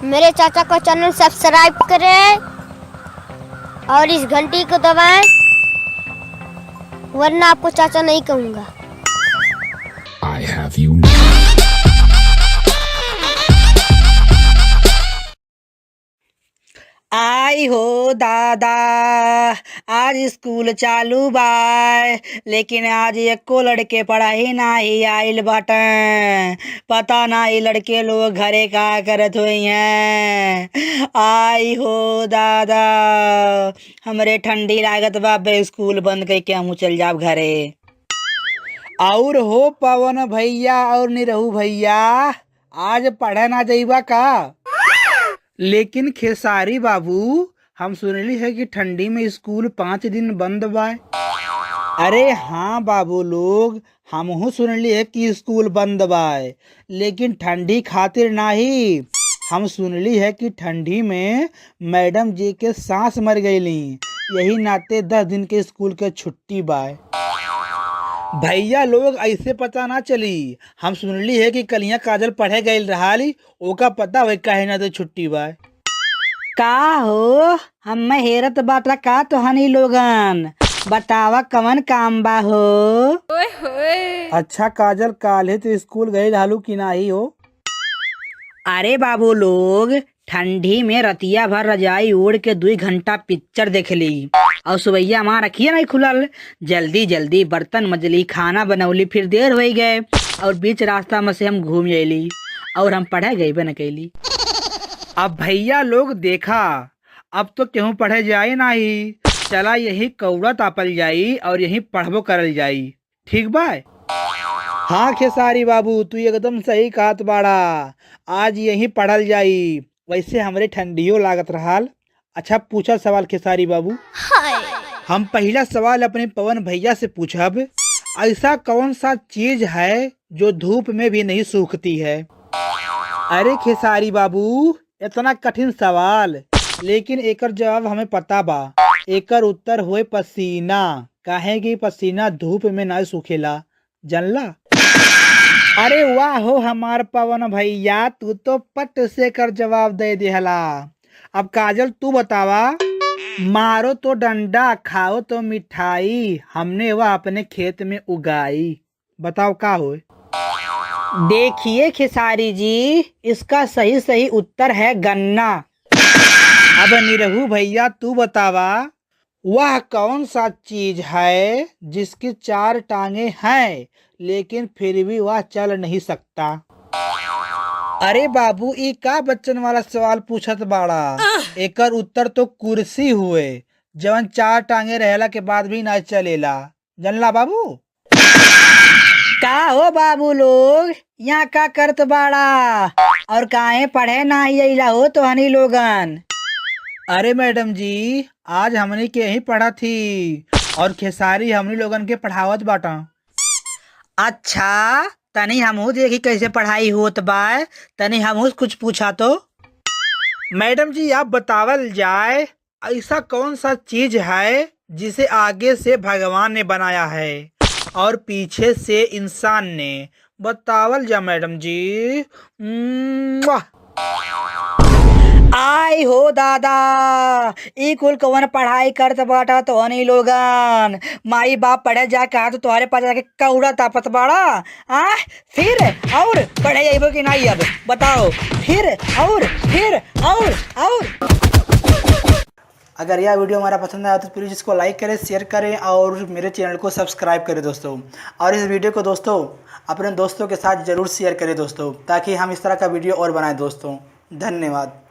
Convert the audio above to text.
मेरे चाचा का चैनल सब्सक्राइब करें और इस घंटी को दबाएं, वरना आपको चाचा नहीं कहूँगा। I have you now. आई हो दादा, आज स्कूल चालू बा, लेकिन आज एको लड़के पढ़ाई नाही आइल बाटे। पता नाही लड़के लोग घरे का करत हुई हैं। आई हो दादा, हमरे ठंडी लागत बा बे, स्कूल बंद करके हमहू चल जाब घरे। और हो पवन भैया और निरहू भैया, आज पढ़े ना जाइबा का? लेकिन खेसारी बाबू, हम सुनली है कि ठंडी में स्कूल 5 दिन बंद बा। अरे हाँ बाबू लोग, हमहू सुनली है कि स्कूल बंद बा, लेकिन ठंडी खातिर नाही। हम सुनली है कि ठंडी में मैडम जी के सास मर गईली, यही नाते 10 दिन के स्कूल के छुट्टी बा। भैया लोग ऐसे पता ना चली, हम सुनली है कि कलिया काजल पढ़े गईल रहाली, ओका पता होई काहे ना तो छुट्टी बा। का हो, हम्मे हेरत बाटा का तोहनी लोगन? बतावा कवन काम बा हो? अच्छा काजल, काल्हे तो स्कूल गई रहलू कि नाही हो? अरे बाबू लोग, ठंडी में रतिया भर रजाई ओढ़ के 2 घंटा पिक्चर देख ली और सुबैया माँ रखिए नहीं खुलल, जल्दी जल्दी बर्तन मजली, खाना बनौली, फिर देर हो गए और बीच रास्ता में से हम घूम अली और हम पढ़े गए बन कैली। अब भैया लोग देखा, अब तो केहू पढ़े जाए नाही, चला यही कौड़ा तापल जाई और यही पढ़बो करल जाई, ठीक बा? हाँ खेसारी बाबू, तू एकदम सही कहत बाड़ा, आज यही पढ़ल जाई। वैसे हमरे ठंडियो लागत रहाल। अच्छा पूछा सवाल खेसारी बाबू। हम पहला सवाल अपने पवन भैया से पूछब, ऐसा कौन सा चीज है जो धूप में भी नहीं सूखती है? अरे खेसारी बाबू, इतना कठिन सवाल, लेकिन एकर जवाब हमें पता बा। एकर उत्तर होए पसीना, काहे कि पसीना धूप में ना सूखेला, जानला? अरे वाह हो हमार पवन भैया, तू तो पट से कर जवाब दे दिहला। अब काजल तू बतावा, मारो तो डंडा खाओ तो मिठाई, हमने वह अपने खेत में उगाई, बताओ का हो? देखिए खेसारी जी, इसका सही सही उत्तर है गन्ना। अब निरहू भैया तू बतावा, वह कौन सा चीज है जिसकी 4 टांगे हैं लेकिन फिर भी वह चल नहीं सकता? अरे बाबू, ई का बच्चन वाला सवाल पूछत बाड़ा। एकर उत्तर तो कुर्सी हुए, जवन 4 टांगे रहला के बाद भी ना चलेला, जानला बाबू? का हो बाबू लोग, यहाँ का करत बाड़ा और काहे पढ़े ना अइला हो तोहनी लोगन? अरे मैडम जी, आज हमनी के यही पढ़ा थी और खेसारी हमनी लोगन के पढ़ावत बाटा। अच्छा, तनी हमहू देखी कैसे पढ़ाई होत बा, तनी हमहू कुछ पूछा तो। मैडम जी आप बतावल जाए, ऐसा कौन सा चीज है जिसे आगे से भगवान ने बनाया है और पीछे से इंसान ने? बतावल जा मैडम जी। आई हो दादा, ई कुल कवन पढ़ाई करत बाटा तोहनी लोगन? माई बाप पढ़े जा कहा तो तुम्हारे पास जाके कौड़ा तापत बाड़ा। आ फिर और पढ़े जाइबो कि नहीं अब बताओ? फिर और फिर और और। अगर यह वीडियो हमारा पसंद आया तो प्लीज़ इसको लाइक करें, शेयर करें और मेरे चैनल को सब्सक्राइब करें दोस्तों। और इस वीडियो को दोस्तों अपने दोस्तों के साथ ज़रूर शेयर करें दोस्तों, ताकि हम इस तरह का वीडियो और बनाएं दोस्तों। धन्यवाद।